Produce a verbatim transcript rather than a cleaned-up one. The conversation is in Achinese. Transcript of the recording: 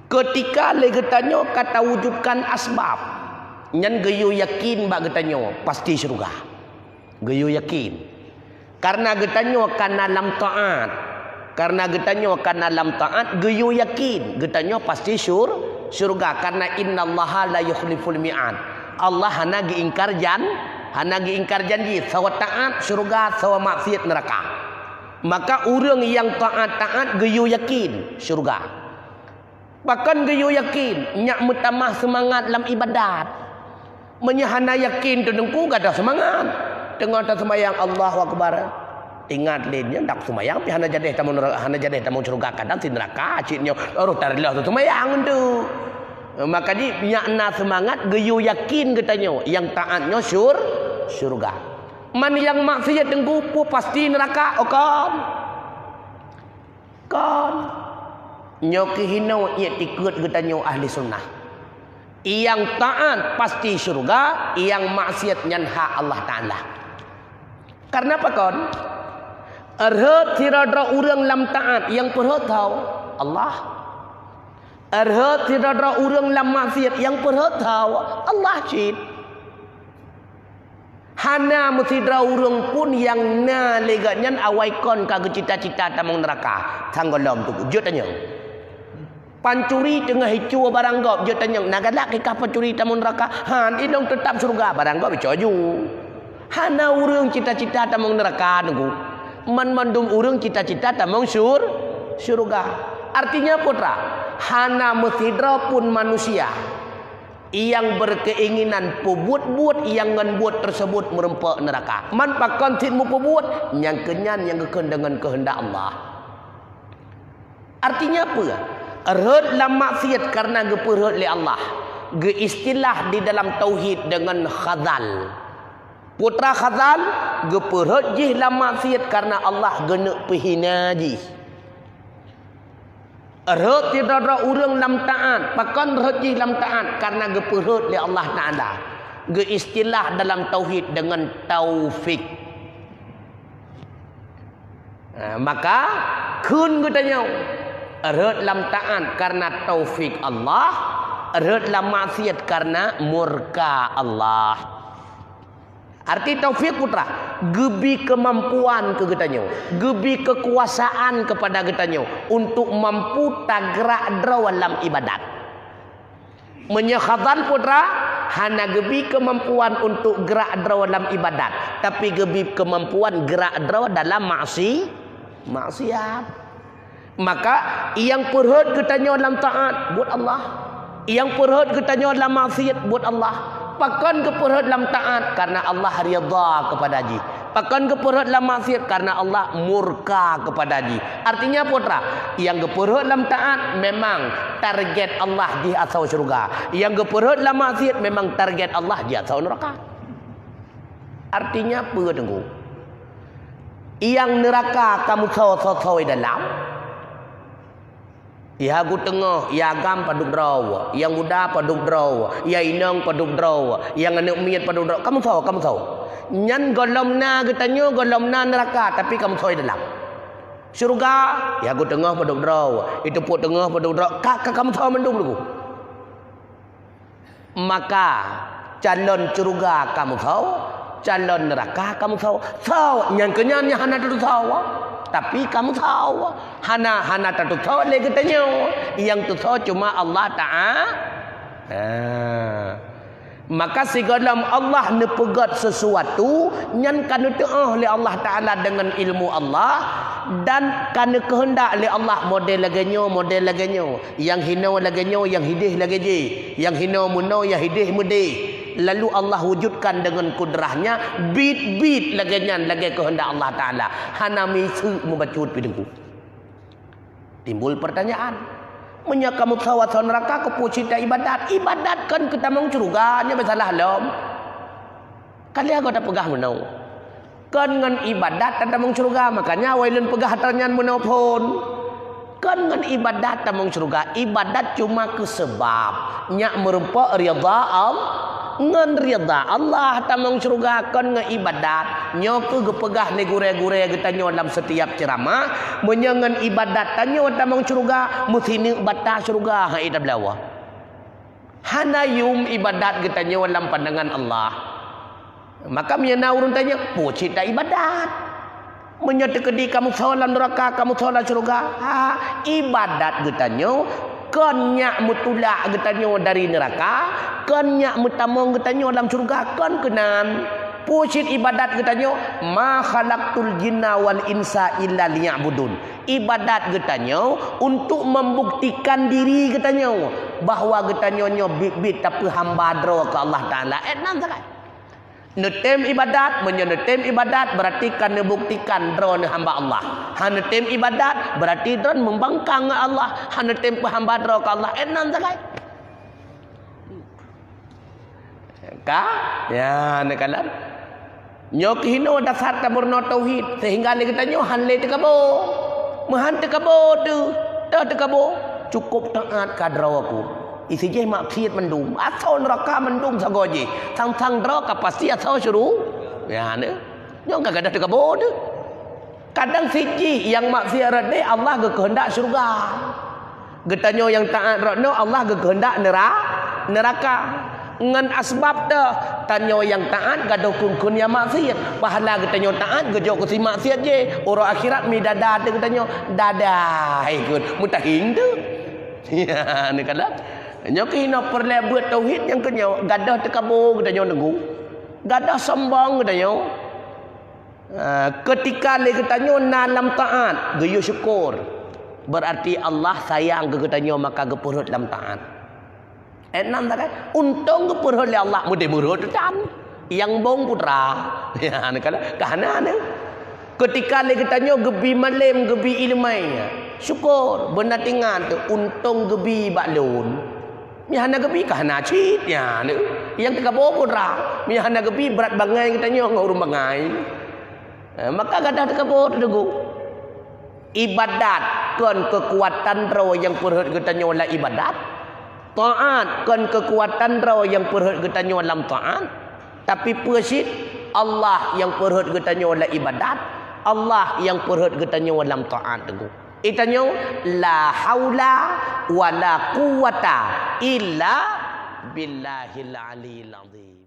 Keutika lé geutanyoe ka tawujudkan asbab, nyan geuyue yakin bak geutanyoe pasti syeuruga. Geuyue yakin. Kareuna geutanyoe ka na lam taát. Kareuna geutanyoe ka na lam taát, geuyue yakin geutanyoe pasti syur-, syeuruga. Kareuna innallaha la yukhliful mi'ad. Allah hana geuingkar jan-, hana geuingkar janji. Sawa taát syeuruga, sawa maksiat neuraka. Maka ureuëng nyang taát-taát geuyue yakin syeuruga. Pakon geuyue yakin, nyak meutamah seumangat lam iébadat. Meunyoe hana yakin teuh Teungku, gadôh seumangat. Teungoh taseumayang Allahu Akbar. Ingat lé nyan dak seumayang pih hana jadéh tamong neura-, hana jadéh tamong syeuruga, kadang si neuraka cit nyoe, roh tareuloh taseumayang tu. Maka jih nyak na seumangat geuyue yakin geutanyoe, nyang taát nyoe syur-, syeuruga. Man nyang maksiat Teungku peue pasti neuraka? Oh kon. Kon. Nyoe keuh hinoe iktikeuet geutanyoe ahli sunnah. Nyang taát pasti syeuruga, nyang maksiat nyan hak Allah Taala. Kareuna pakon? Rhot sidroe-droe ureuëng lam taát, nyang peurhot tho Allah. Rhot sidroe-droe ureuëng lam maksiat, nyang peurhot tho Allah cit. Hana meusidroe ureuëng pun nyang na lé gobnyan awai kon ka geucita-cita tamong neuraka. Sang gohlom tu, jeuet tanyong. Pancuri teungoh icue barang gob, jeuet tanyong, na galak kah pancuri tamong neuraka? Han, inong teutab syeuruga, barang gob icoe ju. Hana ureuëng cita-cita tamong neuraka, Teungku. Man mandum ureuëng cita-cita tamong syur-, syeuruga. Artinya, peue teuma, hana meusidroe pun manusia nyang beukeinginan peubuet-buet nyang ngon buet teuseubut meureumpok neuraka. Man pakon cit meupeubuet, nyang keu nyan nyang geukheun deungon keuheundak Allah. Artinya peue? Rhot lam maksiat kareuna geupeurhot lé Allah. Geuistilah di dalam tauhid deungon khazal. Peue teuma khazal, geupeurhot jih lam maksiat kareuna Allah geuneuk peuhina jih. Rhot sidroe-droe ureuëng lam taát, pakon rhot jih lam taát? Kareuna geupeurhot lé Allah Taala. Geuistilah dalam tauhid deungon taufik. Ha, maka kheun geutanyoe, rhot lam taát kareuna taufik Allah, rhot lam maksiat kareuna murka Allah. Arti taufik peue teuma, geubi keumampuan keu geutanyoe, geubi keukuasaan keupada geutanyoe untuk mampu tagrak droe lam iébadat. Meunyoe khazal peue teuma, hana geubi keumampuan untuk grak droe lam iébadat, tapi geubi keumampuan grak droe dalam maksi-, maksiat. Maka, nyang peurhot geutanyoe lam taát, buet Allah. Nyang peurhot geutanyoe lam maksiat, buet Allah. Pakon geupeurhot lam taát? Kareuna Allah ridha keupada jih. Pakon geupeurhot lam maksiat? Kareuna Allah murka keupada jih. Artinya peue teuma, nyang geupeurhot lam taát memang target Allah jih asoe syeuruga. Nyang geupeurhot lam maksiat memang target Allah jih asoe neuraka. Artinya peue, Teungku? Nyang neuraka ka meusoe-soe dalam. Ya geuteungoh, ya agam padub droe, nyang muda padub droe, ya inong padub droe, nyang aneuk miet padub droe. Ka meusoe, ka meusoe. Nyan gohlom na geutanyoe, gohlom na neuraka, tapi ka meusoe dalam. Syeuruga, ya geuteungoh padub droe, iteupeue teungoh padub droe, ka, ka, ka meusoe mandum, Teungku. Maka, calon syeuruga ka meusoe, calon neuraka ka meusoe. Soe, nyang keu nyan nyang hana tatusoe, tapi ka meusoe. Hana, hana tatusoe lé geutanyoe. Nyang tusoe cuma Allah Ta'a-, ha. Maka sigohlom Allah neupeugét sesuatu, nyan ka neuteu'oh lé Allah Taala deungon ilmu Allah, dan ka neukeuheundak lé Allah model lagée nyoe, model lagée nyoe. Nyang hinoe lagée nyoe, nyang hideh lagée jih. Nyang hinoe meunoe, nyang hideh meudeh. Lalu Allah wujudkan deungon kudrah-Nya, biet-biet lagée nyan, lagée keuheundak Allah Taala. Hana miseue meubacut pih, Teungku. Timbul pertanyaan, meunyoe ka meusoe asoe neuraka, keupeue cit ta iébadat? Iébadat kon keu tamong syeuruga, nyoe beusalah lom. Ka lheueh gob tapeugah meunoe. Kon ngon iébadat tatamong syeuruga, makanya awai lôn peugah atra nyan meunoe phon. Kon ngon iébadat tamong syeuruga, iébadat cuma keu seubab, nyak meurumpok ridha Al-, Ngon ridha Allah tamong syeuruga kon ngon ibadat. Nyoe keuh geupeugah lé gurée-gurée geutanyoe lam setiap ceuramah, meunyoe ngon ibadat tanyoe tamong syeuruga, meusineuk bata syeuruga hai tablawa. Hana yum ibadat geutanyoe lam pandangan Allah. Maka meunyoe na ureuëng tanya, "Peue cit ta ibadat?" Meunyoe teukeudi kamoe soe lam neuraka, kamoe soe lam syeuruga, ha, ibadat geutanyoe kon nyak meutulak geutanyoe dari neuraka, kon nyak meutamong geutanyoe lam syeuruga, kon keunan. Peue cit ibadat geutanyoe, "Ma khalaqtul jinna wal insa illa liya'budun." Ibadat geutanyoe untuk membuktikan diri geutanyoe bahwa geutanyoe nyoe biet-biet tapeuhamba droe keu Allah Taala. Eh, nan sagai. Neutem ibadat, meunyoe neutem ibadat, berarti ka neubuktikan droeneuh hamba Allah. Han neutem ibadat, berarti droeneuh mumbangkang ngon Allah. Han neutem peuhamba droe keu Allah, eh, nan sagai. Ka? Ya, neukalon. Nyoe keuh hinoe dasar tameurunoe tauhid, sehingga lé geutanyoe han lé teukabo. Meuhan teukabo teuh, teuh teukabo, cukôp taát keu droe ku. Isi jih maksiat mandum, asoe neuraka mandum sagoe jih. Sang-sang droe ka pasti asoe syeuruga. Ya, nyoe ka gadôh teukabo teuh. Kadang sijih nyang maksiat rot deh Allah geukeuheundak syeuruga. Geutanyoe nyang taát rot nyoe Allah geukeuheundak neura-, neuraka. Ngon asbab teuh, tanyoe nyang taát gadôh kheun-kheun nyang maksiat. Pahala geutanyoe taát geujok keu si maksiat jih. Uroe akhirat mi dada teuh geutanyoe, dada ikot mutahieng teuh. Ya, neukalon. Nyoe keuh hinoe peureulée beuet tauhid nyang keunyoe gadôh teukabo geutanyoe neugui. Gadôh sombong geutanyoe. Ah, keutika lé geutanyoe na lam taát, geuyue syukur. Berarti Allah sayang keu geutanyoe maka geupeurhot lam taát. Eh, nan sagai, untông geupeurhot lé Allah, meudeh meurhot tan. Nyang bong putra. Ya, neukalon, ka hana nyoe. Keutika lé geutanyoe geubi malem, geubi iéleumé, syukur, beuna tingan teuh, untông geubi bak lôn. Meunyo hana geubi ka hana cit, ya, nyoe. Nyang teukabo putra. Meunyo hana geubi brat bangai geutanyoe ngon ureuëng bangai. Eh, maka gadôh teukabo teuh teungku. Ibadat kon keukuatan droe nyang peurhot geutanyoe lam ibadat. Taát kon keukuatan droe nyang peurhot geutanyoe lam taát. Tapi peue cit Allah nyang peurhot geutanyoe lam ibadat, Allah nyang peurhot geutanyoe lam taát teungku. Geutanyoe la haula wala quwwata illa billahil aliyil azim.